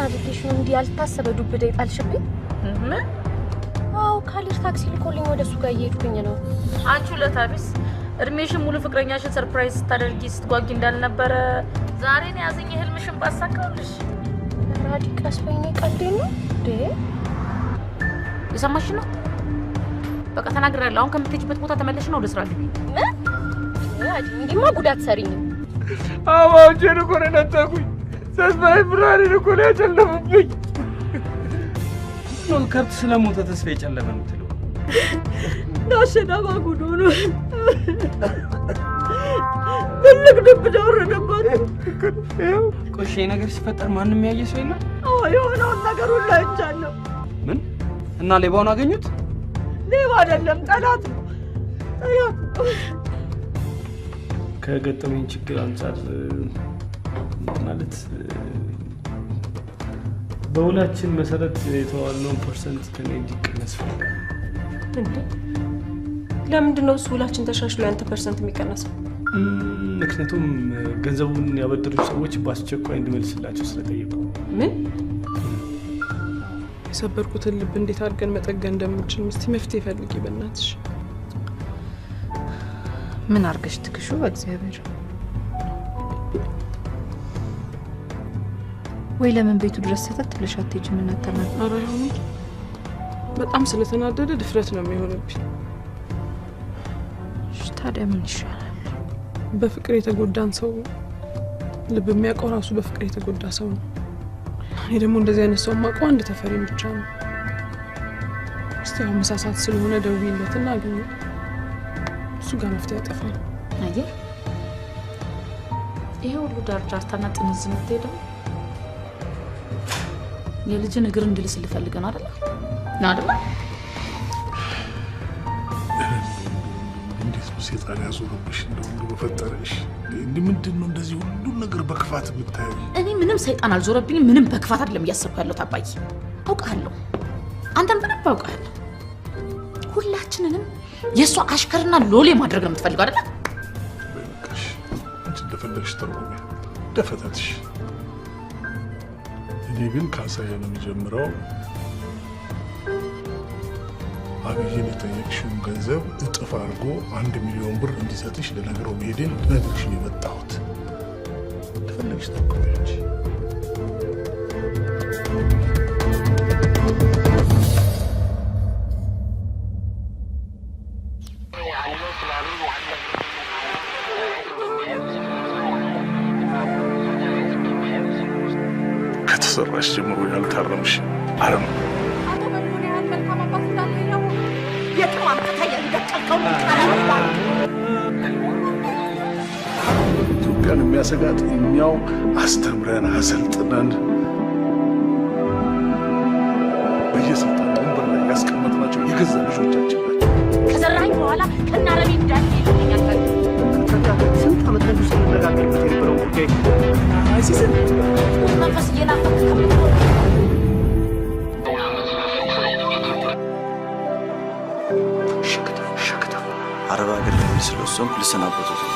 አድርጌሽ ነው እንዲህ ያልታሰበ ዱብ እዳ የጣልሽብኝ? ምን? አዎ ካሊር ታክሲ ልኮልኝ ወደ እሱ ጋር እየሄድኩኝ ነው። አንቺ ውለታ ቢስ እድሜሽን ሙሉ ፍቅረኛሽን surprise ስታደርጊ ስትጓጊ እንዳልነበረ ዛሬን ያዘኝ የህልምሽን ባሳካውልሽ። ራዲ ቀስ በይ፣ እኔ ቀልዴን ነው እንዴ? የሰማሽ ነው? በቃ ተናግሬያለሁ። አሁን ከምትሄጂበት ቦታ ተመለሽ ነው ወደ ስራ ግቢ። ምን? አዲ እንዲማ ጉዳት ሰሪኝም። አባዎቼን እኮ ነው የነጠቁኝ። ተስፋዬ ብርሃኔን እኮ ነው ያጨለሙብኝ። ነው ከብት ስለሞተ ተስፋ የጨለመ የምትለው? ጋሸናባ ጉድ ሆኖ ትልቅ ድብ ወረደባት። ቆይ ይሄ ነገር ሲፈጠር ማንም ያየ ሰው የለም? አዎ የሆነውን ነገር ሁሉ አይቻለሁ። ምን? እና ሌባውን አገኙት? ሌባ አይደለም ጠላት ነው፣ ጠላት ነው። ከገጠመኝ ችግር አንጻር ማለት በውላችን መሰረት የተዋልነውን percent ከኔ እንዲቀነስ ፈልጋለሁ። እንዴ ለምንድን ነው እሱ ውላችን ተሻሽሎ ያንተ percent የሚቀነሰው? ምክንያቱም ገንዘቡን ያበደሩ ሰዎች በአስቸኳይ እንድመልስላቸው ስለጠየቁ። ምን? የሰበርኩትን ልብ እንዴት አድርገን መጠገን እንደምንችል ምስቲ መፍትሄ ፈልጊ በእናትሽ። ምን አድርገሽ ትክሹ በእግዚአብሔር። ወይ ለምን ቤቱ ድረስ ሰተት ብለሽ አትሄጂም? እናተናል። ኧረ አይሆንም። በጣም ስለተናደደ ድፍረት ነው የሚሆንብኝ። እሺ ታዲያ ምን ይሻላል? በፍቅር የተጎዳን ሰው ልብ የሚያውቀው ራሱ በፍቅር የተጎዳ ሰው ነው። እኔ ደግሞ እንደዚህ አይነት ሰው የማውቀው አንድ ተፈሪን ብቻ ነው። እስቲ አሁን ምሳ ሰዓት ስለሆነ ደውዪለትና አግኘው። እሱ ጋር መፍትሄ ያጠፋል። አየህ ይሄ ሁሉ ዳርዳርታና ጥምዝ የምትሄደው የልጅን እግር እንድልስ ልፈልግ ነው አይደለ? ነው አይደለ? እንዴት ነው ሴጣን ያዞረብሽ? እንደው በፈጠረሽ እንዲህ ምንድን ነው እንደዚህ ሁሉን ነገር በክፋት የምታየው? እኔ ምንም ሰይጣን አልዞረብኝም። ምንም በክፋት አይደለም እያሰብኩ ያለሁት አባዬ። አውቃለሁ፣ አንተን በደንብ አውቃለሁ። ሁላችንንም የእሷ አሽከርና ሎሌ ማድረግ ነው የምትፈልገው አይደለ? በቃሽ፣ አንቺ እንደፈለግሽ ተርጉሚ፣ እንደፈተትሽ። እኔ ግን ካሳዬ ነው የሚጀምረው። አብይን የጠየቅሽውን ገንዘብ እጥፍ አድርጎ 1 ሚሊዮን ብር እንዲሰጥሽ ልነግረው መሄዴን ልነግርሽ ነው የመጣሁት። እንደፈለግሽ ተርጉሚ አንቺ። ከተሰራሽ ጀምሮ ያልታረምሽ አረም አቶ በሪሁን ያህል መልካም አባት እንዳለ የለው። የትም አምጥተህ የሚደቀልከው ቃል ኢትዮጵያን የሚያሰጋት እኛው አስተምረን አሰልጥነን በየስልጣን ወንበር ላይ ያስቀመጥናቸው የገዛ ልጆቻችን ናቸው። ከዘራኝ በኋላ ከናረሜ እንዳለ ይለኛል። ስንት ዓመት ሙሉ ስንነጋገርበት የነበረው ጉዳይ አይሲስን መንፈስ እየናፈቅክ ከምትኖር አረብ ሀገር ለመሄድ ስለወሰንኩ ልሰናበቶት ነው።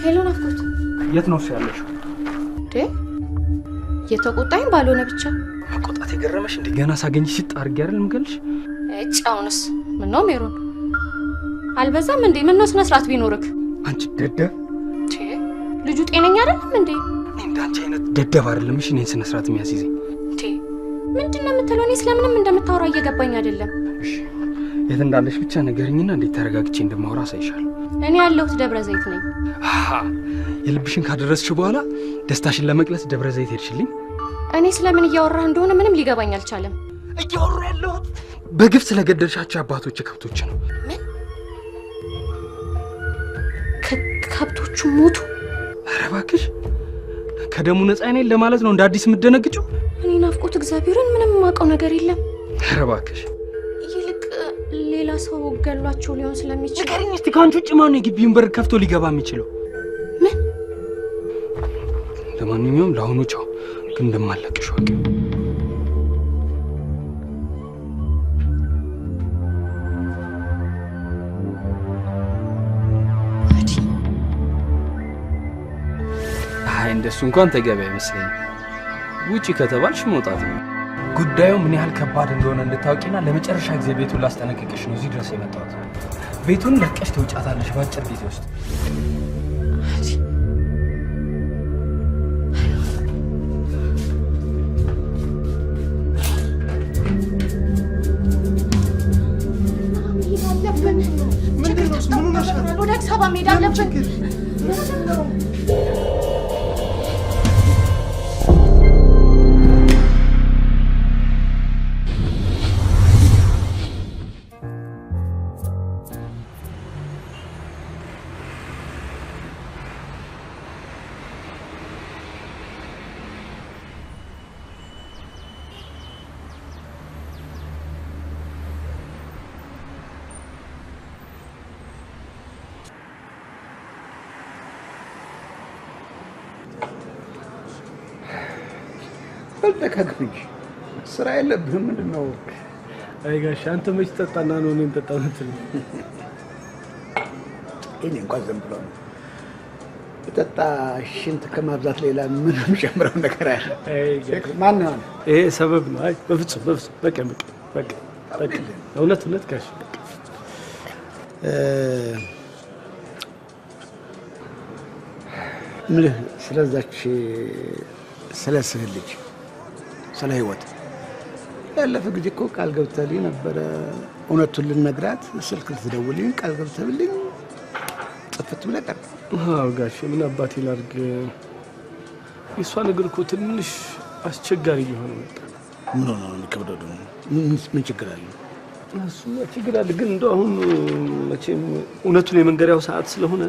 Hello ናፍቆት፣ የት ነው እሱ ያለሽው? እንዴ የተቆጣኝ ባልሆነ ብቻ። መቆጣት የገረመሽ እንዴ? ገና ሳገኝሽ ሲጥ አድርጌ አይደል የምገልሽ? እጭ አሁንስ ምነው ሜሮን አልበዛም እንዴ? ምነው ስነ ስርዓት ቢኖርክ? አንቺ ደደብ! እንዴ ልጁ ጤነኛ አይደለም እንዴ? እኔ እንዳንቺ አይነት ደደብ አይደለም። እሺ እኔን ስነ ስርዓት የሚያስይዘኝ እንዴ? ምንድነው የምትለው? እኔ ስለምንም እንደምታወራ እየገባኝ አይደለም። እሺ የት እንዳለሽ ብቻ ንገሪኝና እንዴት ተረጋግቼ እንደማወራ አሳይሻለሁ። እኔ ያለሁት ደብረ ዘይት ነኝ። አሃ የልብሽን ካደረስሽ በኋላ ደስታሽን ለመግለጽ ደብረ ዘይት ሄድሽልኝ። እኔ ስለምን እያወራህ እንደሆነ ምንም ሊገባኝ አልቻለም። እያወራሁ ያለሁት በግፍ ስለገደልሻቸው አባቶች ከብቶች ነው። ምን? ከብቶቹ ሞቱ? ኧረ እባክሽ ከደሙ ነፃ ነኝ ለማለት ነው እንደ አዲስ የምትደነግጪው? እኔ ናፍቆት እግዚአብሔርን ምንም የማውቀው ነገር የለም። ኧረ እባክሽ ይልቅ ሌላ ሰው ገሏቸው ሊሆን ስለሚችል ንገሪኝ እስቲ። ከአንቺ ውጭ ማነው የግቢውን በር ከፍቶ ሊገባ የሚችለው? ምን? ለማንኛውም ለአሁኑ ቻው፣ ግን እንደማለቅሽ ወቂ። አይ እንደሱ እንኳን ተገቢ አይመስለኝም። ውጪ ከተባልሽ መውጣት ነው። ጉዳዩ ምን ያህል ከባድ እንደሆነ እንድታውቂና ለመጨረሻ ጊዜ ቤቱን ላስጠነቅቅሽ ነው እዚህ ድረስ የመጣሁት። ቤቱን ለቀሽ ትውጫታለሽ በአጭር ጊዜ ውስጥ። ወደ አዲስ አበባ መሄድ አለብን። ተካክፍኝ ስራ የለብህም። ምንድን ነው? አይ ጋሽ አንተ መች ጠጣና ነው እኔን ጠጣ የምትለው? እኔ እንኳን ዝም ብሎ ነው ጠጣ። ሽንት ከማብዛት ሌላ ምንም ጨምረው ነገር አለ? ማን ነው ይሄ? ሰበብ ነው። አይ በፍጹም በፍጹም። በቃ በቃ በቃ በቃ። እውነት እውነት ጋሽ ምልህ ስለዛች ስለ ስህል ልጅ ስለ ህይወት ያለፈ ጊዜ እኮ ቃል ገብተህልኝ ነበረ። እውነቱን ልነግራት ስልክ ልትደውልኝ ቃል ገብተህልኝ ጥፍት ብለህ ቀረ። አዎ ጋሼ ምን አባቴ ላድርግ? የእሷ ነገር እኮ ትንሽ አስቸጋሪ እየሆነ መጣ። ምን ሆነ ነው የሚከብደው ደግሞ? ምን ችግር አለ? እሱማ ችግር አለ፣ ግን እንደው አሁን መቼም እውነቱን የመንገሪያው ሰዓት ስለሆነ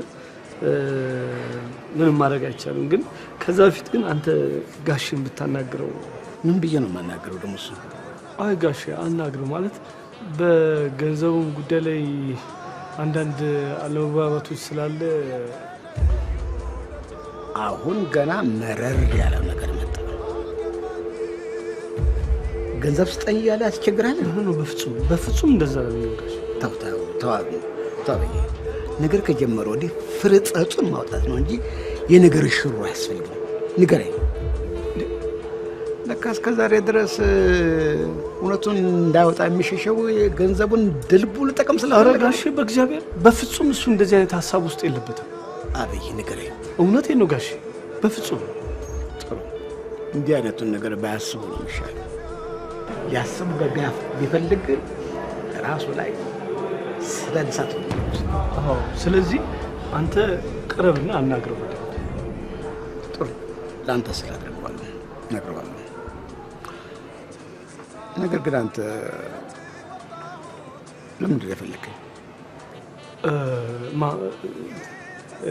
ምንም ማድረግ አይቻልም። ግን ከዛ በፊት ግን አንተ ጋሽን ብታናግረው። ምን ብዬ ነው የማናግረው ደግሞ እሱ? አይ ጋሼ አናግረው ማለት በገንዘቡም ጉዳይ ላይ አንዳንድ አለመግባባቶች ስላለ አሁን ገና መረር ያለ ነገር መጣ። ገንዘብ ስጠኝ እያለ ያስቸግራል። በፍጹም በፍጹም እንደዛ ነው ጋሼ። ተው ተው ተው ተው፣ ነገር ከጀመረ ወዲህ ፍርጠጡን ማውጣት ነው እንጂ የነገር ሽሮ አያስፈልግም። ንገረኝ። ለካ እስከ ዛሬ ድረስ እውነቱን እንዳይወጣ የሚሸሸው ገንዘቡን ድልቡ ልጠቀም ስለሆነ። ኧረ ጋሼ በእግዚአብሔር በፍጹም እሱ እንደዚህ አይነት ሀሳብ ውስጥ የለበትም። አብይ ንገረኝ። እውነቴን ነው ጋሼ በፍጹም። ጥሩ፣ እንዲህ አይነቱን ነገር ባያስቡ ነው የሚሻለው። ሊያስቡ ቢፈልግ ራሱ ላይ ስለንሳት ነው። አዎ፣ ስለዚህ አንተ ቅረብና አናግረው። ጥሩ፣ ለአንተ ስል አድርገዋለሁ፣ እነግረዋለሁ። ነገር ግን አንተ ለምንድን ነው የፈለግከኝ?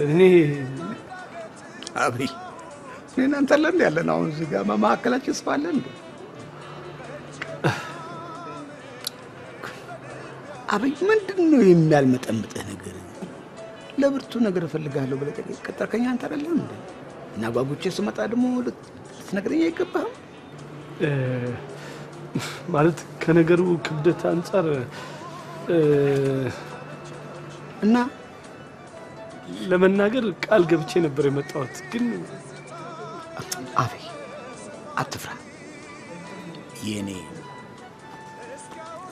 እኔ አብይ እኔ እናንተ አለን ያለን አሁን እዚህ ጋር መካከላችን ሰው አለ እንዴ? አብይ ምንድን ነው የሚያልመጠምጥህ ነገር? ለብርቱ ነገር እፈልግሃለሁ ብለህ ቀጠርከኝ አንተ አይደለም እንዴ? እና ጓጉቼ ስመጣ ደግሞ ልትነግረኝ አይገባህም? ማለት ከነገሩ ክብደት አንጻር እና ለመናገር ቃል ገብቼ ነበር የመጣሁት፣ ግን አብይ አትፍራ። የኔ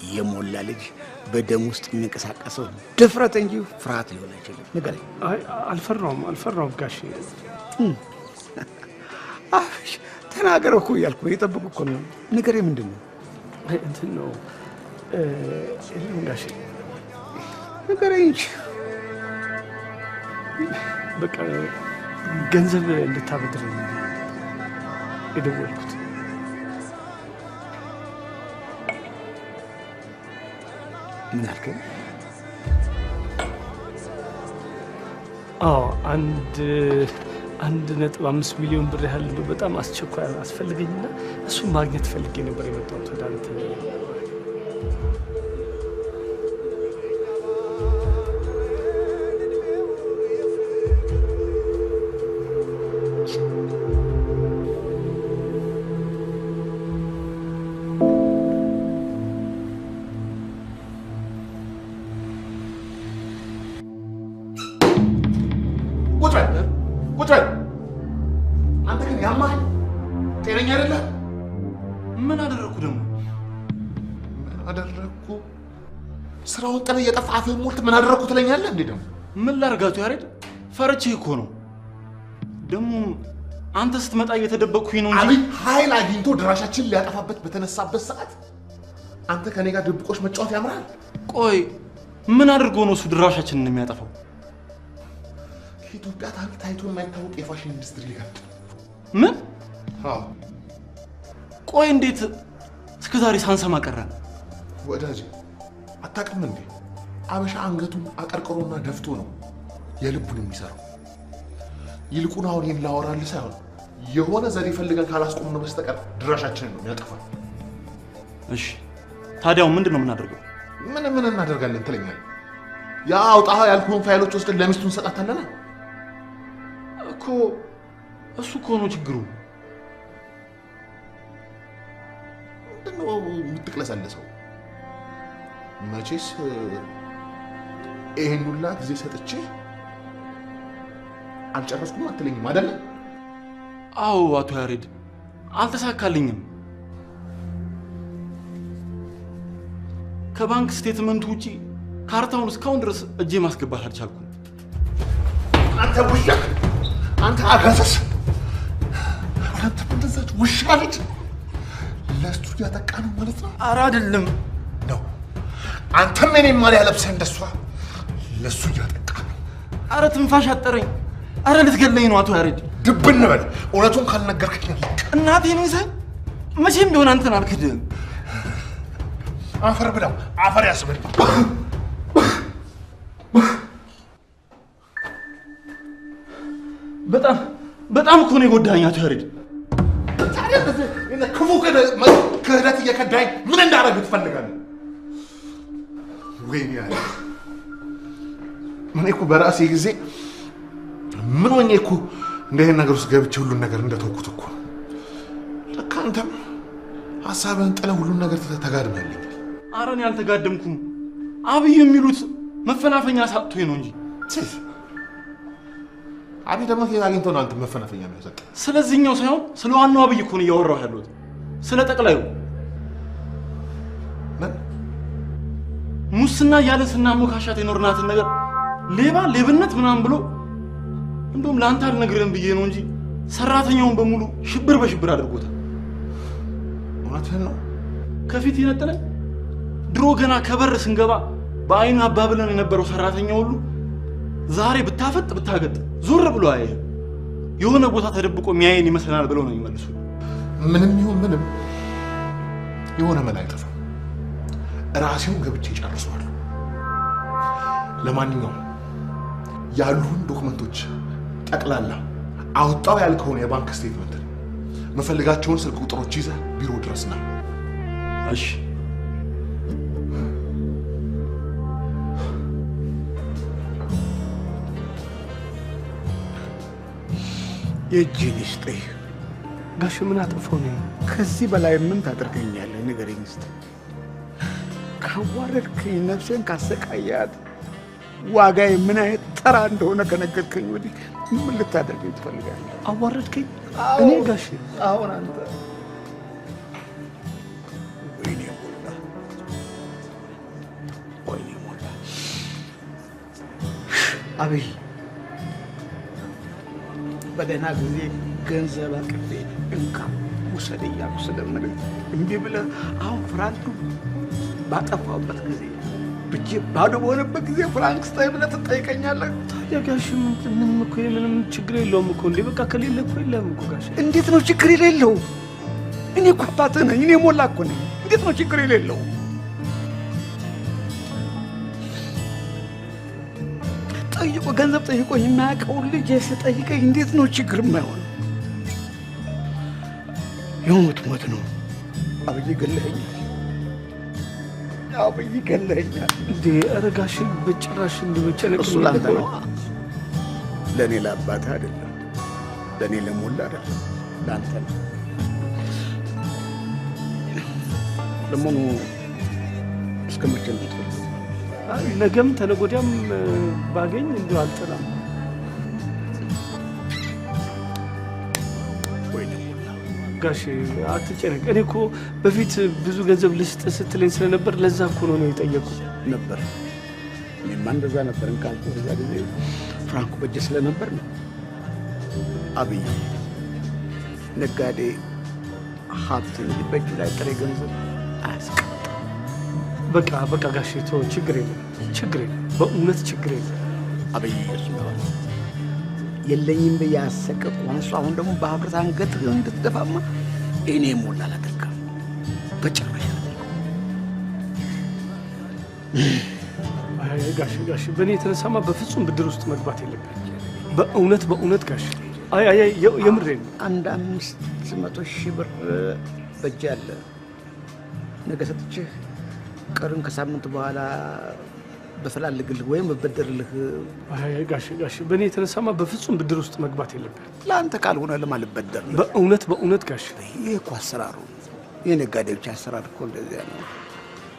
የሞላ ልጅ በደም ውስጥ የሚንቀሳቀሰው ድፍረት እንጂ ፍርሃት ሊሆን አይችልም። ንገረኝ። አይ አልፈራሁም፣ አልፈራሁም ጋሼ። አብይ ተናገር እኮ እያልኩ እየጠበኩ እኮ ነው። ንገረኝ፣ ምንድን ነው? አይ እንትን ነው የለም ጋሼ፣ ንገረኝ እንጂ። በቃ ገንዘብ እንድታበድረኝ የደወልኩት። ምን አልከኝ? አዎ 1.5 ሚሊዮን ብር ያህል እንደው በጣም አስቸኳይ አስፈልገኝና እሱን ማግኘት ፈልጌ ነበር የመጣሁት ወደ አንተ። ቁጭ በል ቁጭ በል። አንተ ግን ያማሃል፣ ጤነኛ አይደለህ። ምን አደረግኩ ደግሞ? ምን አደረግኩ? ስራውን ጥለህ እየጠፋህ አፍህን ሞልተህ ምን አደረግኩ ትለኛለህ እንዴ? ደግሞ ምን ላድርጋቱ ያሬድ፣ ፈርቼ እኮ ነው። ደግሞ አንተ ስትመጣ እየተደበቅኩኝ ነው እንጂ አብይ ኃይል አግኝቶ ድራሻችን ሊያጠፋበት በተነሳበት ሰዓት አንተ ከኔ ጋር ድብቆች መጫወት ያምራል። ቆይ ምን አድርጎ ነው እሱ ድራሻችንን የሚያጠፋው? ከኢትዮጵያ ታሪክ ታይቶ የማይታወቅ የፋሽን ኢንዱስትሪ ሊከፍት ምን? አዎ። ቆይ እንዴት እስከ ዛሬ ሳንሰማ ቀረን? ወዳጄ አታውቅም እንዴ? አበሻ አንገቱን አቀርቅሮና ደፍቶ ነው የልቡን የሚሰራው። ይልቁን አሁን ይህን ላወራልህ ሳይሆን የሆነ ዘዴ ፈልገን ካላስቆምነው በስተቀር ድራሻችንን ነው የሚያጠፋው። እሺ ታዲያው ምንድን ነው የምናደርገው? ምን ምን እናደርጋለን ትለኛለህ? ያ አውጣ ያልኩህን ፋይሎች ወስደን ለሚስቱ እንሰጣታለን እኮ። እሱ እኮ ነው ችግሩ። ምንድን ነው የምትቅለሰለሰው? መቼስ ይሄን ሁላ ጊዜ ሰጥቼ አልጨረስኩም አትለኝም አይደለ? አዎ አቶ ያሬድ አልተሳካልኝም። ከባንክ statement ኡ ውጪ ካርታውን እስካሁን ድረስ እጄ ማስገባት አልቻልኩም። አንተ ውሻ! አንተ አጋሰስ! አንተ እንደዛች ውሻ ልጅ ለእሱ እያጠቃ ነው ማለት ነው? ኧረ አይደለም ነው። አንተም የኔን ማሊያ ለብሰህ እንደሷ ለእሱ እያጠቃ ነው። ኧረ ትንፋሽ አጠረኝ። ኧረ ልትገለኝ ነው አቶ ያሬድ። ድብን በል። እውነቱን ካልነገርከኝ አለቅ። እናቴን ይዘህ መቼም ቢሆን አንተን አልክድህም። አፈር ብላ፣ አፈር ያስብል። በጣም በጣም እኮ ነው የጎዳኸኝ አቶ ያሬድ። ታዲያ እንደዚህ ክፉ ክህደት እየከዳኝ ምን እንዳደረግ ትፈልጋለህ? ወይኔ ያለ እኔ እኮ በራሴ ጊዜ ምን ሆኜ እኮ እንዲህ አይነት ነገር ውስጥ ገብቼ ሁሉን ነገር እንደተውኩት እኮ ነው። ለካ አንተም ሀሳብህን ጥለህ ሁሉን ነገር ትተህ ተጋድመህልኛል። ኧረ እኔ አልተጋደምኩም። አብይ የሚሉት መፈናፈኛ ሳጥቶኝ ነው እንጂ። አብይ ደግሞ ከየት አግኝቶ ነው አንተ መፈናፈኛ የሚያሰጥ? ስለዚህኛው ሳይሆን ስለ ዋናው አብይ እኮ ነው እያወራሁ ያለሁት፣ ስለ ጠቅላዩ። ምን ሙስና እያለን ስናሞካሻት የኖርናትን ነገር ሌባ ሌብነት ምናምን ብሎ እንደውም ለአንተ አልነግርህም ብዬ ነው እንጂ ሰራተኛውን በሙሉ ሽብር በሽብር አድርጎታል። እውነትህን ነው። ከፊት የነጠለን ድሮ ገና ከበር ስንገባ በአይኑ አባብለን የነበረው ሰራተኛ ሁሉ ዛሬ ብታፈጥ ብታገጥ ዞር ብሎ አያይህም። የሆነ ቦታ ተደብቆ የሚያየን ይመስለናል ብለው ነው የሚመልሱ። ምንም ይሁን ምንም የሆነ መላ አይጠፋም። ራሴውን ገብቼ ጨርሰዋለሁ። ለማንኛውም ያሉን ዶክመንቶች ጠቅላላ አውጣው ያልከውን የባንክ statement የምፈልጋቸውን ስልክ ቁጥሮች ይዘህ ቢሮ ድረስ ና። እሺ። የእጅህን ይስጥህ። ጋሽ ምን አጠፋሁ እኔ? ከዚህ በላይ ምን ታደርገኛለህ? ንገረኝ እስቲ። ካዋረድከኝ፣ ነፍሴን ካሰቃያት ዋጋዬ ምን አይነት ተራ እንደሆነ ከነገርከኝ ወዲህ ምን ልታደርገኝ ትፈልጋለህ? አዋረድከኝ። እኔ ጋሼ አሁን አንተ ወይኔ ሞላ፣ ወይኔ ሞላ። አብይ በደህና ጊዜ ገንዘብ አቅፌ እንካ ውሰድ እያልኩ ስለምልህ እምቢ ብለህ አሁን ፍራንኩ ባጠፋሁበት ጊዜ እጄ ባዶ በሆነበት ጊዜ ፍራንክ ስጠኝ ብለህ ትጠይቀኛለህ? ታዲያ ጋሼ ምንም እኮ ምንም ችግር የለውም እኮ እንዴ። በቃ ከሌለ እኮ የለም እኮ ጋሼ። እንዴት ነው ችግር የሌለው? እኔ እኮ አባትህ ነኝ። እኔ ሞላ እኮ ነኝ። እንዴት ነው ችግር የሌለው? ጠይቆ ገንዘብ ጠይቆ የማያውቀውን ልጅ ስጠይቀኝ እንዴት ነው ችግር የማይሆነው? የሞት ሞት ነው። አብይ ገለኸኛል። አብይ ገለኸኛል። እንዴ ኧረ ጋሼ በጭራሽ እንዲህ መጨነቅ እሱ ላንተ ነው፣ ለእኔ ለአባትህ አይደለም፣ ለእኔ ለሞላ አይደለም፣ ለአንተ ነው። ለመሆኑ እስከ መቼ ነው የምትፈልገው? አይ ነገም ተነገ ወዲያም ባገኝ እንዲሁ አልጠላም። ወይኔ ሞላ ጋሼ አትጨነቅ። እኔ እኮ በፊት ብዙ ገንዘብ ልስጥ ስትለኝ ስለነበር ለዛ እኮ ነው የጠየኩት ነበር። እኔማ እንደዛ ነበር እንካልኩህ በዛ ጊዜ ፍራንኩ በእጄ ስለነበር ነው። አብይ ነጋዴ ሀብት እንጂ በእጁ ላይ ጥሬ ገንዘብ አያስቀምጥም። በቃ በቃ ጋሼ ተው፣ ችግር የለም ችግር የለም፣ በእውነት ችግር የለም። አብይ እሱ ነው የለኝም ብዬ አሰቀቅኩህ። እሱ አሁን ደግሞ በሀፍረት አንገትህን እንድትደፋማ እኔ ሞላ አላደርግም፣ በጭራሽ አላደርግም። አይ ጋሼ ጋሼ በእኔ የተነሳማ በፍጹም ብድር ውስጥ መግባት የለብህም። በእውነት በእውነት ጋሼ አይ አይ አይ የምሬን ነው። አንድ 500,000 ብር በእጄ አለ። ነገ ሰጥቼህ ቀሩን ከሳምንት በኋላ በፈላልግልህ ወይም በበደርልህ። አይ ጋሼ ጋሼ በእኔ የተነሳማ በፍጹም ብድር ውስጥ መግባት የለብህም። ለአንተ ካልሆነ ለማን ልበደር ነው? በእውነት በእውነት ጋሼ ይህ እኮ አሰራሩ የነጋዴዎች አሰራር እኮ እንደዚያ ነው።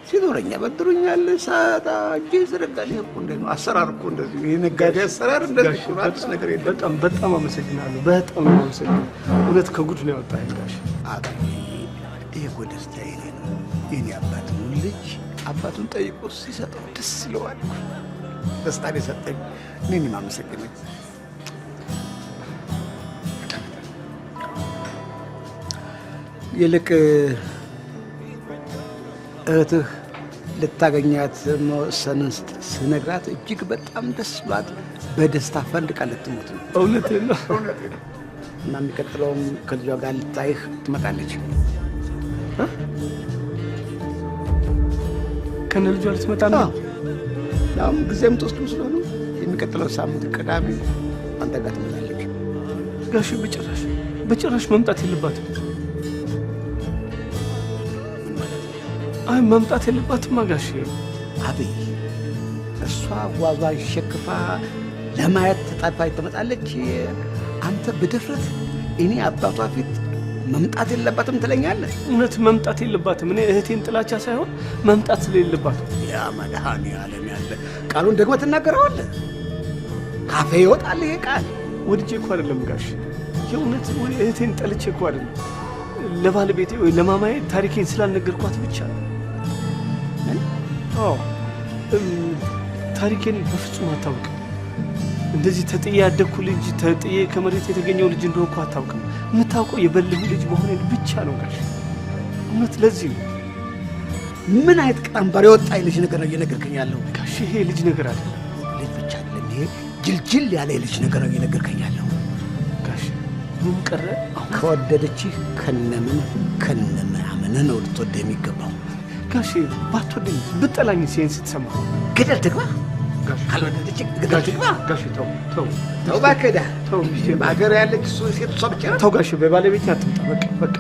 ሲኖረኝ ያበድሩኛል፣ ሳጣ እጄ ይዘረጋል። ይሄ እኮ እንደዚህ ነው አሰራር እኮ እንደዚህ ነው። የነጋዴ አሰራር እንደዚህ ነው። አዲስ ነገር የለም። በጣም በጣም አመሰግናለሁ። በጣም ነው አመሰግናለሁ። እውነት ከጉድ ነው ያወጣኸኝ ጋሼ። አብይ ይሄ እኮ ደስታ የኔ ነው። የኔ አባት ነው። ልጅ አባቱን ጠይቆ ሲሰጠው ደስ ይለዋል። ደስታን የሰጠኝ እኔን የማመሰግነኝ። ይልቅ እህትህ ልታገኛት መወሰንን ስነግራት እጅግ በጣም ደስ ብሏት በደስታ ፈንድቃ ልትሞት ነው። እውነቴን ነው። እና የሚቀጥለውም ከልጇ ጋር ልታይህ ትመጣለች። ከነ ልጇ ልትመጣ ነው? አሁን ጊዜ የምትወስድም ስለሆነ የሚቀጥለው ሳምንት ቅዳሜ አንተ ጋር ትመጣለች። ጋሼ በጭራሽ በጭራሽ መምጣት የለባትም። አይ መምጣት የለባትማ ጋሼ። አብይ እሷ ጓዟን ሸክፋ ለማየት ተጣድፋ ትመጣለች። አንተ በድፍረት እኔ አባቷ ፊት መምጣት የለባትም ትለኛለህ? እውነት መምጣት የለባትም። እኔ እህቴን ጥላቻ ሳይሆን መምጣት ስለሌለባት። ያ መድኃኒዓለም ያለ ቃሉን ደግመህ ትናገረዋለህ። ካፌ ይወጣል ይሄ ቃል። ወድጄ እኮ አይደለም ጋሼ፣ የእውነት እህቴን ጠልቼ እኮ አይደለም። ለባለቤቴ ወይ ለማማዬ ታሪኬን ስላልነገርኳት ብቻ ነው። አዎ ታሪኬን በፍጹም አታውቅም። እንደዚህ ተጥዬ ያደግኩ ልጅ፣ ተጥዬ ከመሬት የተገኘው ልጅ እንደሆንኩ አታውቅም። የምታውቀው የበልሁ ልጅ መሆኔን ብቻ ነው ጋሼ። እውነት ለዚህ ነው። ምን አይነት ቀንበር የወጣ የልጅ ነገር ነው እየነገርከኝ ያለው? ጋሼ ይሄ የልጅ ነገር አይደለም። ልጅ ብቻ አይደለም፣ ይሄ ጅልጅል ያለ የልጅ ነገር ነው እየነገርከኝ ያለው። ጋሼ ምን ቀረ? ከወደደችህ ከነምን ከነምናምን ነው ልትወደህ የሚገባው። ጋሼ ባትወደኝ ብጠላኝ ይሄን ስትሰማ ገደል ትግባ። ካልወደደችህ ገደል ትግባ። ጋሼ ተው ተው ተው እባክህ ዳ ተው ሚስቴ በሀገር ያለች እሱ ሴት እሷ ብቻ ናት። ተው ጋሼ በባለቤቴ አትምጣ። በቃ በቃ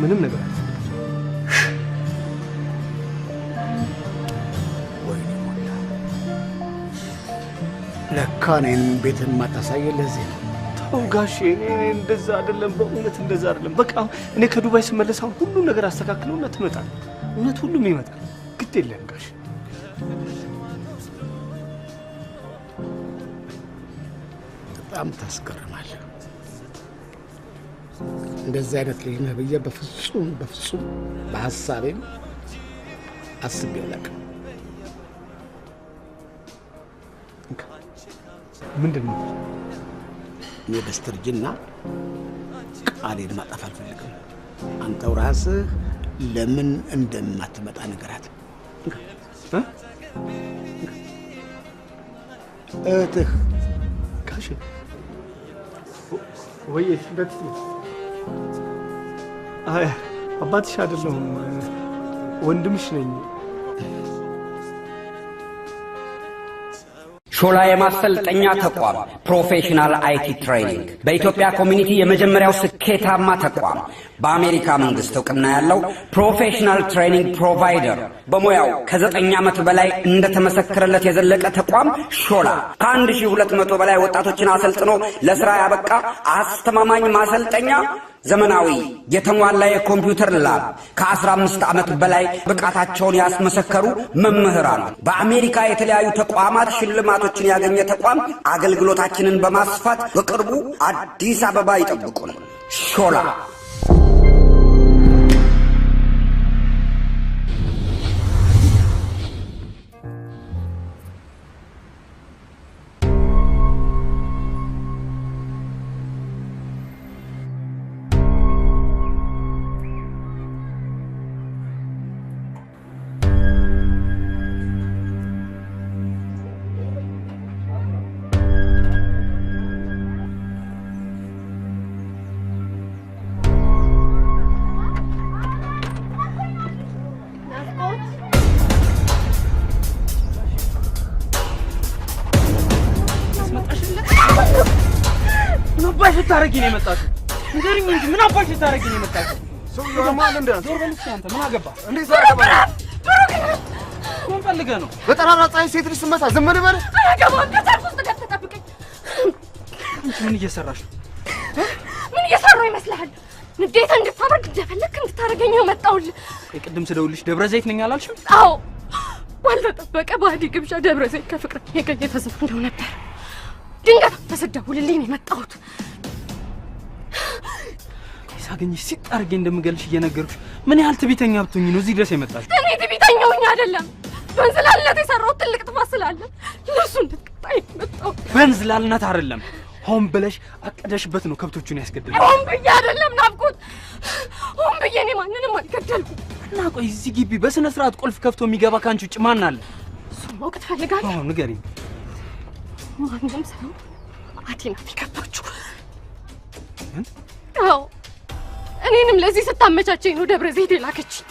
ምንም ነገር አለ። ወይኔ ሞላ፣ ለካ እኔን ቤትን የማታሳየኝ ለዚህ ነው። ተው ጋሼ እኔ እንደዛ አይደለም፣ በእውነት እንደዛ አይደለም። በቃ እኔ ከዱባይ ስመለስ አሁን ሁሉም ነገር አስተካክለውና ትመጣለህ። እውነት ሁሉም ይመጣል። ግድ የለም ጋሼ። በጣም ታስገርማለህ። እንደዚህ አይነት ልጅ ነህ ብዬ በፍጹም በፍጹም በሀሳቤም አስቤው አላውቅም። ምንድን ነው? እኔ በስተርጅና ቃሌን ማጠፍ አልፈልግም። አንተው ራስህ ለምን እንደማትመጣ ንገራት። እህትህ ጋሼ ወይ እንዴት? አይ አባትሽ አይደለሁም ወንድምሽ ነኝ። ሾላ የማሰልጠኛ ተቋም professional IT training በኢትዮጵያ community የመጀመሪያው ስኬታማ ተቋም፣ በአሜሪካ መንግስት እውቅና ያለው professional training provider፣ በሙያው ከ9 ዓመት በላይ እንደተመሰከረለት የዘለቀ ተቋም ሾላ ከ1200 በላይ ወጣቶችን አሰልጥኖ ለስራ ያበቃ አስተማማኝ ማሰልጠኛ፣ ዘመናዊ የተሟላ የኮምፒውተር lab፣ ከ15 ዓመት በላይ ብቃታቸውን ያስመሰከሩ መምህራን፣ በአሜሪካ የተለያዩ ተቋማት ሽልማቶችን ያገኘ ተቋም። አገልግሎታችንን በማስፋት በቅርቡ አዲስ አበባ ይጠብቁን። ሾላ። ምን አባሽ ልታረጊ ነው የመጣሽው? ንገሪኝ እንጂ ምን አባሽ ልታረጊ ነው የመጣሽው? ሰውዬው ያማል እንዴ? ዞር በል እስኪ አንተ፣ ምን አገባህ? እንዴት አገባህ? ምን ፈልገህ ነው? በጠራራ ፀሐይ ሴት ልጅ ስትመታ ዝም ልበል? አላገባህም። ከሰርጉ ውስጥ ገብተህ ጠብቀኝ። አንቺ ምን እየሰራሽ ነው? ምን እየሰራሁ ይመስልሃል? ንዴታ እንድታበርድ እንደፈለግክ እንድታደርገኝ ነው የመጣሁልህ። ቅድም ስደውልሽ ደብረ ዘይት ነኝ አላልሽም? አዎ፣ ባልተጠበቀ ባህዲ ግብዣ ደብረ ዘይት ከፍቅረኛዬ ጋር እየተዘፈንኩ ነበር። ድንገት አንተ ስትደውልልኝ ነው የመጣሁት። ሳገኝሽ ሲጥ አድርጌ እንደምገልሽ እየነገርኩሽ ምን ያህል ትዕቢተኛ ብትሆኚ ነው እዚህ ድረስ የመጣሽው? እኔ ትዕቢተኛ ሆኜ አይደለም፣ በእንዝላልነት የሰራሁት ትልቅ ጥፋት ስላለ ለእሱ እንድትቀጣኝ የመጣሁት። በእንዝላልነት አይደለም፣ ሆን ብለሽ አቅደሽበት ነው ከብቶቹን ያስገደልሽ። ሆን ብዬ አይደለም ናፍቆት፣ ሆን ብዬ እኔ ማንንም አልገደልኩም። እና ቆይ እዚህ ግቢ በስነ ስርዓት ቁልፍ ከፍቶ የሚገባ ከአንቺ ውጭ ማን አለ? እሱን ማወቅ ትፈልጋለህ? አዎ ንገሪኝ። ማንም ሳይሆን አዲ ናት የገባችው። አዎ እኔንም ለዚህ ስታመቻቸኝ ነው ደብረ ዘይት የላከችኝ።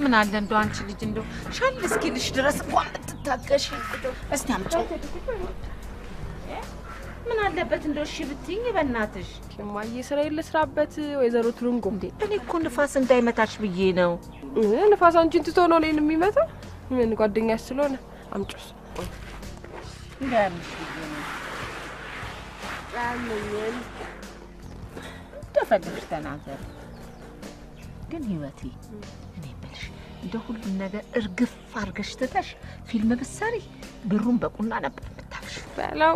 ምን አለ እንደው አንቺ ልጅ እንደው ሻል እስኪልሽ ድረስ እንኳን ብትታገሽ። እስቲ አምጪው። ምን አለበት እንደው እሺ ብትይኝ በእናትሽ። እማዬ ስራዬን ልስራበት። ወይዘሮ ትሩንጎ እንዴ እኔ እኮ ንፋስ እንዳይመታሽ ብዬ ነው። ንፋስ አንቺን ትቶ ነው እኔን የሚመታው? ምን ጓደኛሽ ስለሆነ። አምጪው። እንዳያምሽ ብዬ ነው። አያመኝም። እንደፈለግሽ ተናገር። ግን ህይወቴ እኔ የምልሽ እንደ ሁሉም ነገር እርግፍ አድርገሽ ትተሽ ፊልም ብትሰሪ ብሩን በቁና ነበር የምታፍሺው። በለው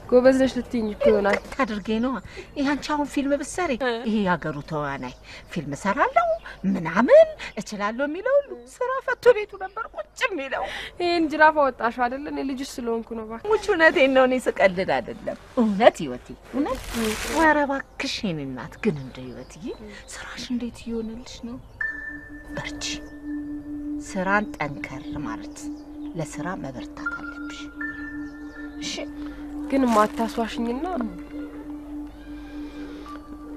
ጎበዝ ነሽ ልትይኝ እኮ ይሆናል። ታድርጌ ነው ይሄ። አንቺ አሁን ፊልም ብትሰሪ ይሄ የሀገሩ ተዋናይ ፊልም እሰራለሁ ምናምን እችላለሁ የሚለው ሁሉ ስራ ፈቶ ቤቱ ነበር ቁጭ የሚለው። ይሄን ጅራፍ አወጣሽው አይደለ? እኔ ልጅሽ ስለሆንኩ ነው። እባክሽ ሙች፣ እውነቴን ነው። እኔ ስቀልድ አይደለም። እውነት ህይወቴ፣ እውነት። ኧረ እባክሽ የእኔ እናት ግን እንደ ህይወትዬ ስራሽ እንዴት እየሆነልሽ ነው? በርቺ። ስራን ጠንከር ማለት ለስራ መበርታት አለብሽ። እሺ ግን ማታስዋሽኝና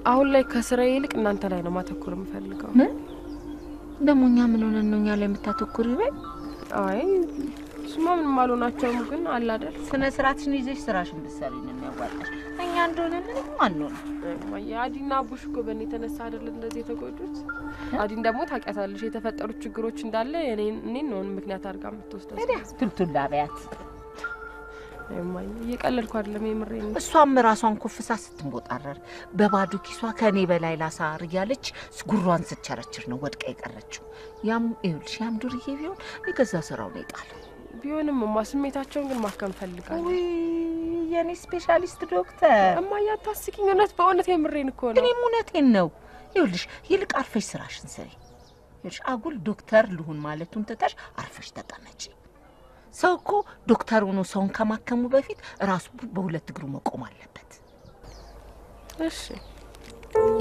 አሁን ላይ ከስራዬ ይልቅ እናንተ ላይ ነው ማተኮር የምፈልገው። ምን ደግሞ እኛ ምን ሆነን ነው እኛ ላይ የምታተኩሪው? በይ አይ እሱማ ምንም አልሆናቸውም፣ ግን አለ አይደል ስነ ስርዓትሽን ይዘሽ ስራሽን ብትሰሪ ነው የሚያዋጣሽ። እኛ እንደሆነ ምንም አንሆንም። እማዬ አዲና አቡሽ እኮ በእኔ የተነሳ አይደል እንደዚህ የተጎዱት። አዲን ደግሞ ታውቂያታለሽ፣ የተፈጠሩት ችግሮች እንዳለ እኔን ነው ምክንያት አድርጋ የምትወስደው። ታዲያ ቱልቱላ በያት። እማዬ እየቀለድኩ አይደለም፣ የምሬን ነው። እሷም ራሷን ኮፍሳ ስትንቦጣረር በባዶ ኪሷ ከኔ በላይ ላሳር እያለች ጉሯን ስትቸረችር ነው ወድቃ የቀረችው። ያም ይኸውልሽ፣ ያም ዱርዬ ቢሆን የገዛ ስራው ነው የጣለው። ቢሆንም እማ ስሜታቸውን ግን ማከም ፈልጋለሁ። ውይ የኔ specialist ዶክተር እማዬ አታስቂኝ። እውነት በእውነት የምሬን እኮ ነው። እኔም እውነቴን ነው። ይኸውልሽ ይልቅ አርፈሽ ስራሽን ስሪ። ይኸውልሽ አጉል ዶክተር ልሁን ማለቱን ትተሽ አርፈሽ ተቀመጪ። ሰው እኮ ዶክተር ሆኖ ሰውን ከማከሙ በፊት ራሱ በሁለት እግሩ መቆም አለበት። እሺ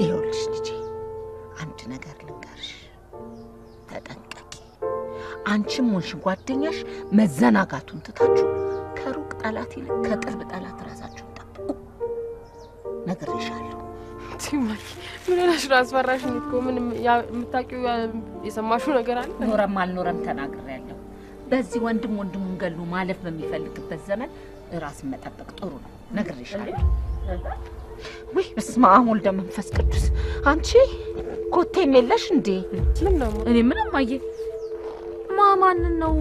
ይኸውልሽ ልጄ አንድ ነገር ልንገርሽ፣ ተጠንቀቂ። አንቺም ሆንሽ ጓደኛሽ መዘናጋቱን ትታችሁ ከሩቅ ጠላት ይልቅ ከቅርብ ጠላት ራሳችሁን ጠብቁ። ነግሬሻለሁ። ምን ሆነሽ ነው? አስፈራሽኝ እኮ። ምንም የምታውቂው የሰማሽው ነገር አለ? ኖረም አልኖረም ተናግሬያለሁ። በዚህ ወንድም ወንድሙን ገሎ ማለፍ በሚፈልግበት ዘመን ራስን መጠበቅ ጥሩ ነው። ነግሬሻለሁ። ውይ በስመ አብ ወልደ መንፈስ ቅዱስ። አንቺ ኮቴም የለሽ እንዴ? ምን ነው? እኔ ምንም አየ ማንን ነው?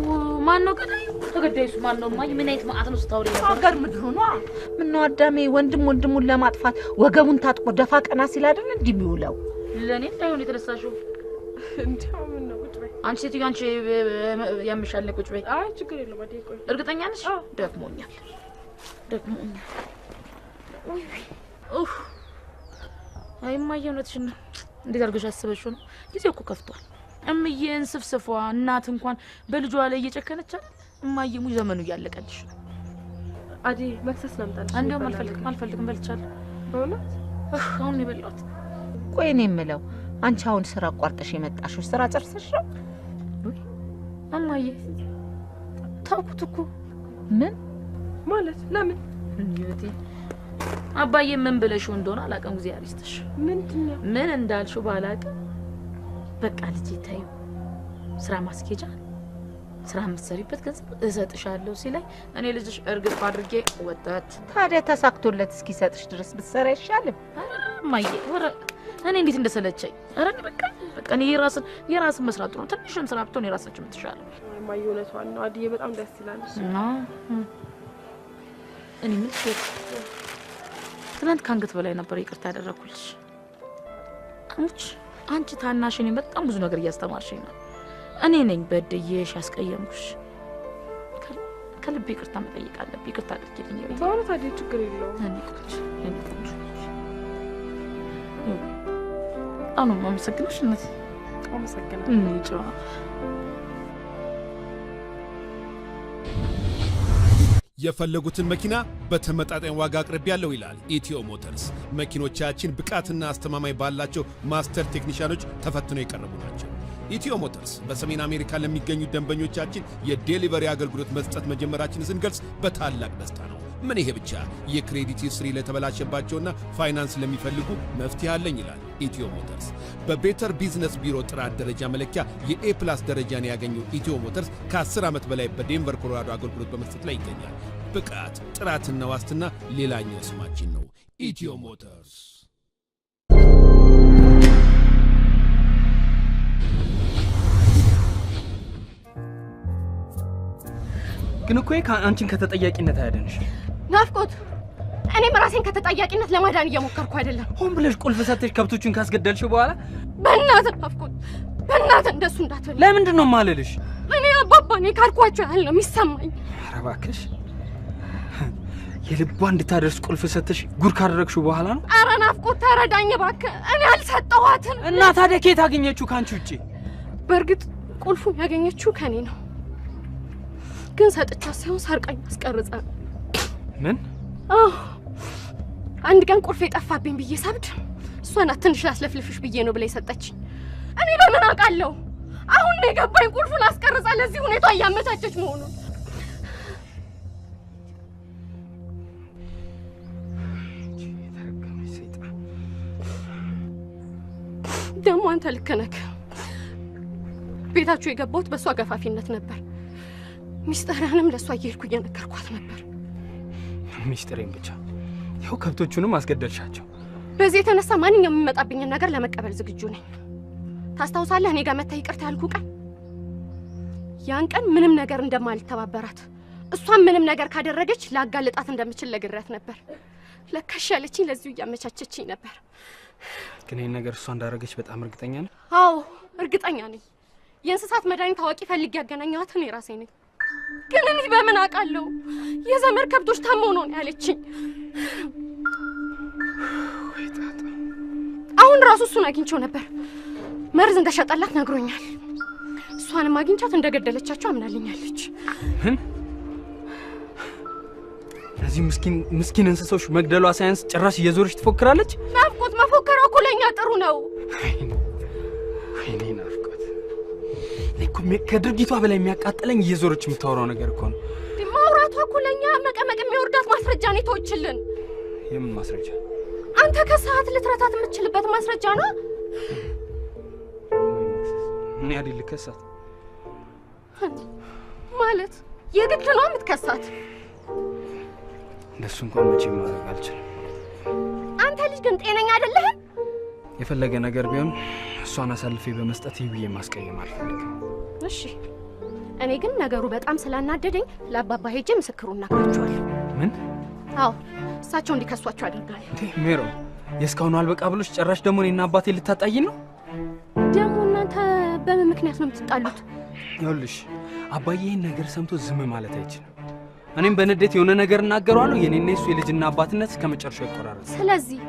ማን ነው ገዳዩ? ተገዳዩስ ማን ነው? እማዬ ምን አይነት መዓት ነው ስታወሪ ነበር? ሀገር ምድሩ ነው። ምነው አዳሜ ወንድም ወንድሙን ለማጥፋት ወገቡን ታጥቆ ደፋ ቀና ሲል አይደል እንዲህ የሚውለው? ለእኔ እንዳይሆን የተነሳሽው። እንደው ምን ነው? ቁጭ በይ አንቺ ሴትዮ፣ አንቺ ያምሻል። ቁጭ በይ። አይ ችግር የለውም። አዴ ቆይ፣ እርግጠኛ ነሽ? ደክሞኛል፣ ደክሞኛል። ውይ ኡፍ! አይ እማዬ እውነትሽን ነው። እንዴት አድርገሽ አስበሽው ነው? ጊዜው እኮ ከፍቷል። እምዬ እንስፍስፏ እናት እንኳን በልጇ ላይ እየጨከነች አይደል? እማዬ ሙይ ዘመኑ እያለቀልሽ ነው። አዴ መክሰስ ላምጣልሽ? እንደውም አልፈልግም፣ አልፈልግም፣ በልቻለሁ። በእውነት አሁን ነው የበላሁት። ቆይ እኔ የምለው አንቺ አሁን ስራ አቋርጠሽ የመጣሽው ስራ ጨርሰሽ ነው? እማዬ ታውኩት እኮ። ምን ማለት? ለምን? ህይወቴ አባዬ ምን ብለሽው እንደሆነ አላውቅም። ጊዜ አሪስትሽ ምንድነው? ምን እንዳልሽው ባላውቅም በቃ ልጄ ተይው፣ ስራ ማስኬጃ ስራ የምትሰሪበት ገንዘብ እሰጥሻለሁ ሲለኝ እኔ ልጅሽ እርግፍ አድርጌ ወጣት። ታዲያ ተሳክቶለት እስኪሰጥሽ ድረስ ብትሰራ አይሻልም? እማዬ ወረ እኔ እንዴት እንደሰለቸኝ። ኧረ እኔ በቃ በቃ እኔ የራስን መስራት ጥሩ ነው። ትንሽም ስራ ብትሆን የራሳችን የምትሻለው። እማዬ እውነቷን ነው። አድዬ በጣም ደስ ይላል። እኔ የምልሽ ትናንት ከአንገት በላይ ነበር ይቅርታ ያደረኩልሽ። አንቺ ታናሽ እኔን በጣም ብዙ ነገር እያስተማርሽኝ ነው። እኔ ነኝ በድዬሽ ያስቀየምኩሽ። ከልቤ ይቅርታ መጠየቅ አለብኝ። ይቅርታ አድርጊልኝ። በእውነት አድዬ ችግር የለውም። እኔ ቆንጆ እኔ ቆንጆ በጣም ነው የማመሰግንሽ እናቴ። አመሰግናለሁ። እኔ ጨዋ የፈለጉትን መኪና በተመጣጣኝ ዋጋ አቅርቤያለሁ ይላል ኢትዮ ሞተርስ። መኪኖቻችን ብቃትና አስተማማኝ ባላቸው master ቴክኒሻኖች ተፈትነው የቀረቡ ናቸው። ኢትዮ ሞተርስ በሰሜን አሜሪካ ለሚገኙ ደንበኞቻችን የ delivery አገልግሎት መስጠት መጀመራችንን ስንገልጽ በታላቅ ደስታ ነው። ምን ይሄ ብቻ፣ የ credit history ለተበላሸባቸውና ፋይናንስ ለሚፈልጉ መፍትሄ አለኝ ይላል ኢትዮ ሞተርስ። በ Better Business Bureau ጥራት ደረጃ መለኪያ የ A plus ደረጃን ያገኘው ኢትዮ ሞተርስ ከ10 ዓመት በላይ በዴንቨር ኮሎራዶ አገልግሎት በመስጠት ላይ ይገኛል። ብቃት፣ ጥራትና ዋስትና ሌላኛው ስማችን ነው። ኢትዮ ሞተርስ። ግን እኮ አንቺን ከተጠያቂነት አያድንሽ። ናፍቆት፣ እኔም ራሴን ከተጠያቂነት ለማዳን እየሞከርኩ አይደለም። ሆን ብለሽ ቁልፍ ሰተሽ ከብቶቹን ካስገደልሽ በኋላ በእናትህ ናፍቆት፣ በእናትህ እንደሱ እንዳትል። ለምንድን ነው የማልልሽ? እኔ አባባ እኔ ካልኳቸው ያህል ነው የሚሰማኝ። ኧረ እባክሽ የልቧ እንድታደርስ ቁልፍ ሰተሽ ጉድ ካደረግሽው በኋላ ነው። ኧረ ናፍቆት ተረዳኝ እባክህ፣ እኔ አልሰጠኋትም። እና ታዲያ ከየት አገኘችው ከአንቺ ውጪ? በእርግጥ ቁልፉን ያገኘችው ከኔ ነው፣ ግን ሰጥቻት ሳይሆን ሰርቃኝ አስቀርጻ ነው። ምን? አዎ አንድ ቀን ቁልፍ የጠፋብኝ ብዬ ሳብድ እሷ ናት ትንሽ ላስለፍልፍሽ ብዬ ነው ብላ የሰጠችኝ። እኔ በምን አውቃለሁ? አሁን ነው የገባኝ ቁልፉን አስቀርጻ ለዚህ ሁኔታ እያመቻቸች መሆኑን። ደግሞ አንተ ልክ ነህ። ቤታችሁ የገባሁት በእሷ ገፋፊነት ነበር። ሚስጥርህንም ለእሷ እየሄድኩ እየነገርኳት ነበር። ሚስጥሬን ብቻ ያው ከብቶቹንም አስገደልሻቸው። በዚህ የተነሳ ማንኛውም የሚመጣብኝን ነገር ለመቀበል ዝግጁ ነኝ። ታስታውሳለህ? እኔ ጋር መታ ይቅርታ ያልኩ ቀን፣ ያን ቀን ምንም ነገር እንደማልተባበራት እሷም ምንም ነገር ካደረገች ላጋልጣት እንደምችል ነግሬያት ነበር። ለካሽ ያለችኝ ለዚሁ እያመቻቸችኝ ነበር። ግን ይሄን ነገር እሷ እንዳደረገች በጣም እርግጠኛ ነኝ። አዎ እርግጠኛ ነኝ። የእንስሳት መድኃኒት አዋቂ ፈልጌ ያገናኘኋት እኔ ራሴ ነኝ። ግን እኔ በምን አውቃለሁ? የዘመድ ከብቶች ታመው ነው ያለችኝ። አሁን ራሱ እሱን አግኝቼው ነበር። መርዝ እንደሸጠላት ነግሮኛል። እሷንም አግኝቻት እንደገደለቻቸው አምናልኛለች። ምን? እነዚህ ምስኪን ምስኪን እንስሶች መግደሏ ሳያንስ ጭራሽ እየዞረች ትፎክራለች። ናፍቆት መፎከሯ እኮ ለእኛ ጥሩ ነው። ወይኔ ናፍቆት፣ እኔ እኮ ከድርጊቷ በላይ የሚያቃጥለኝ እየዞረች የምታወራው ነገር እኮ ነው። ማውራቷ እኮ ለእኛ መቀመቅ የሚወርዳት ማስረጃ ነው የተወችልን። የምን ማስረጃ? አንተ ከሰዓት ልትረታት የምትችልበት ማስረጃ ነው። እኔ አይደል ልከሳት ማለት የግድ ነው የምትከሳት? እንደሱ እንኳን መቼም ማድረግ አልችልም። አንተ ልጅ ግን ጤነኛ አይደለህም። የፈለገ ነገር ቢሆን እሷን አሳልፌ በመስጠት ይብዬ ማስቀየም አልፈልግም። እሺ፣ እኔ ግን ነገሩ በጣም ስላናደደኝ ለአባባ ሄጄ ምስክሩን እናግራቸዋለሁ። ምን? አዎ፣ እሳቸው እንዲከሷቸው አደርጋለሁ። እንዴ ሜሮ፣ የእስካሁኑ አልበቃ ብሎሽ ጭራሽ ደግሞ እኔና አባቴ ልታጣይን ነው? ደግሞ እናንተ በምን ምክንያት ነው የምትጣሉት? ይኸውልሽ አባዬ ይሄን ነገር ሰምቶ ዝም ማለት አይችልም። እኔም በንዴት የሆነ ነገር እናገረዋለሁ። የኔና የሱ የልጅና አባትነት እስከ መጨረሻው ይቆራረጣል። ስለዚህ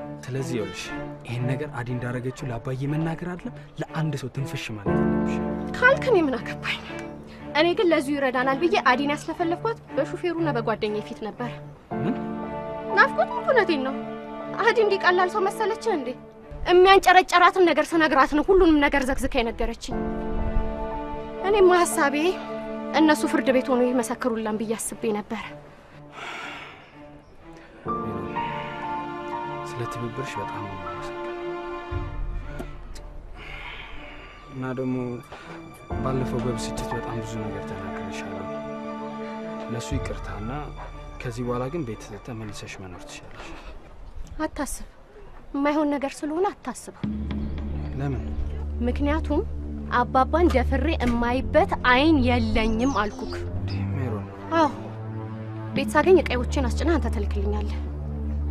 ይኸውልሽ ይሄን ነገር አዲ እንዳረገችው ለአባዬ መናገር አይደለም ለአንድ ሰው ትንፍሽ ማለት አለብሽ። ካልክ እኔ ምን አገባኝ? እኔ ግን ለዚሁ ይረዳናል ብዬ አዲን ያስለፈለፍኳት በሹፌሩና በጓደኛዬ ፊት ነበር። ምን ናፍቆት? እውነቴን ነው። አዲ እንዲህ ቀላል ሰው መሰለች እንዴ? የሚያንጨረጨራትን ነገር ስነግራት ነው ሁሉንም ነገር ዘግዝካ የነገረችኝ። እኔማ ሀሳቤ እነሱ ፍርድ ቤት ሆኖ ይመሰክሩላን ብዬ አስቤ ነበር። ስለ ትብብርሽ በጣም ነው የማመሰግነው። እና ደግሞ ባለፈው በብስጭት በጣም ብዙ ነገር ተናግሬሻለሁ። ለሱ ይቅርታና ከዚህ በኋላ ግን ቤት ተመልሰሽ መኖር ትችላለሽ። አታስብ፣ የማይሆን ነገር ስለሆነ አታስበው። ለምን? ምክንያቱም አባባን ደፍሬ እማይበት አይን የለኝም አልኩክ። ሜሮን። አዎ፣ ቤት ሳገኝ እቃዎቼን አስጭነህ አንተ ትልክልኛለህ።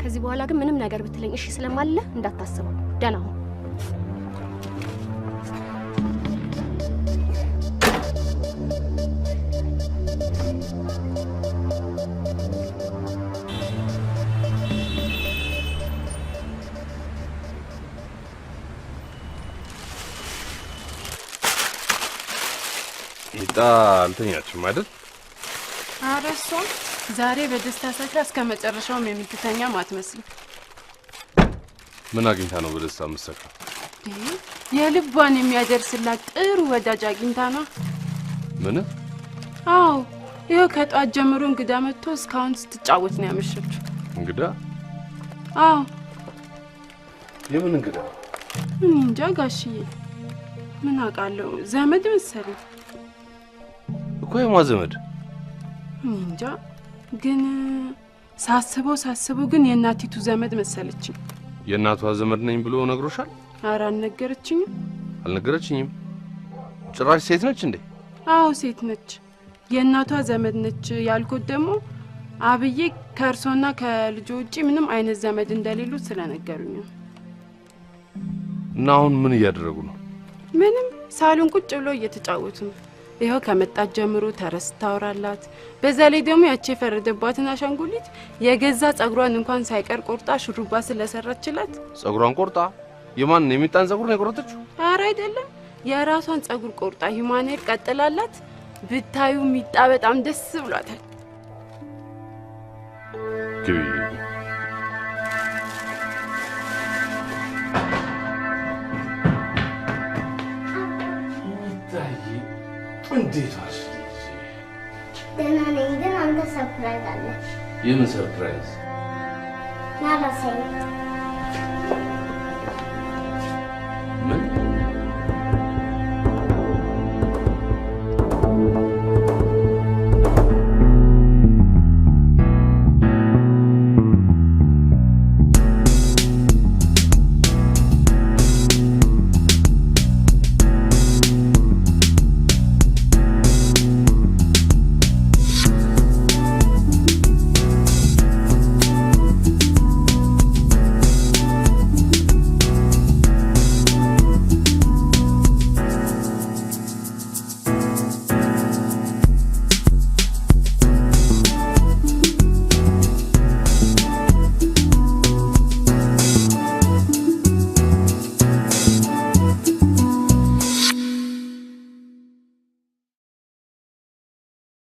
ከዚህ በኋላ ግን ምንም ነገር ብትለኝ እሺ ስለማልልህ እንዳታስበው። ደህና ሁን። ሚጣ አልተኛችም አይደል? ኧረ እሷም ዛሬ በደስታ ሰክራ እስከ መጨረሻውም የምትተኛም አትመስልም። ምን አግኝታ ነው በደስታ የምትሰክረው? የልቧን የሚያደርስላት ጥሩ ወዳጅ አግኝታ ነው። ምን? አዎ፣ ይኸው ከጧት ጀምሮ እንግዳ መጥቶ እስካሁን ስትጫወት ነው ያመሸችው። እንግዳ? አዎ። የምን እንግዳ? እንጃ ጋሽዬ፣ ምን አውቃለሁ፣ ዘመድ መሰለኝ እኮ። የማ ዘመድ? እንጃ፣ ግን ሳስበው ግን የእናቲቱ ዘመድ መሰለችኝ። የእናቷ ዘመድ ነኝ ብሎ ነግሮሻል? ኧረ አልነገረችኝም። አልነገረችኝም? ጭራሽ ሴት ነች እንዴ? አዎ ሴት ነች። የእናቷ ዘመድ ነች ያልኩት ደግሞ አብዬ ከእርሶና ከልጆ ውጪ ምንም አይነት ዘመድ እንደሌሉት ስለነገሩኝ ነው። እና አሁን ምን እያደረጉ ነው? ምንም፣ ሳሎን ቁጭ ብሎ እየተጫወቱ ነው። ይኸው ከመጣት ጀምሮ ተረስ ታወራላት። በዛ ላይ ደግሞ ያቺ የፈረደባትን አሻንጉሊት የገዛ ጸጉሯን እንኳን ሳይቀር ቆርጣ ሹሩባ ስለሰራችላት። ጸጉሯን ቆርጣ? የማን የሚጣን ጸጉር ነው የቆረጠችው? ኧረ አይደለም፣ የራሷን ጸጉር ቆርጣ human hair ቀጥላላት። ብታዩ ሚጣ በጣም ደስ ብሏታል። ግቢ። እንዴት ዋልሽ? ደህና ነኝ፣ ግን አንተ surprise አለ። የምን surprise? ና ላሳይህ።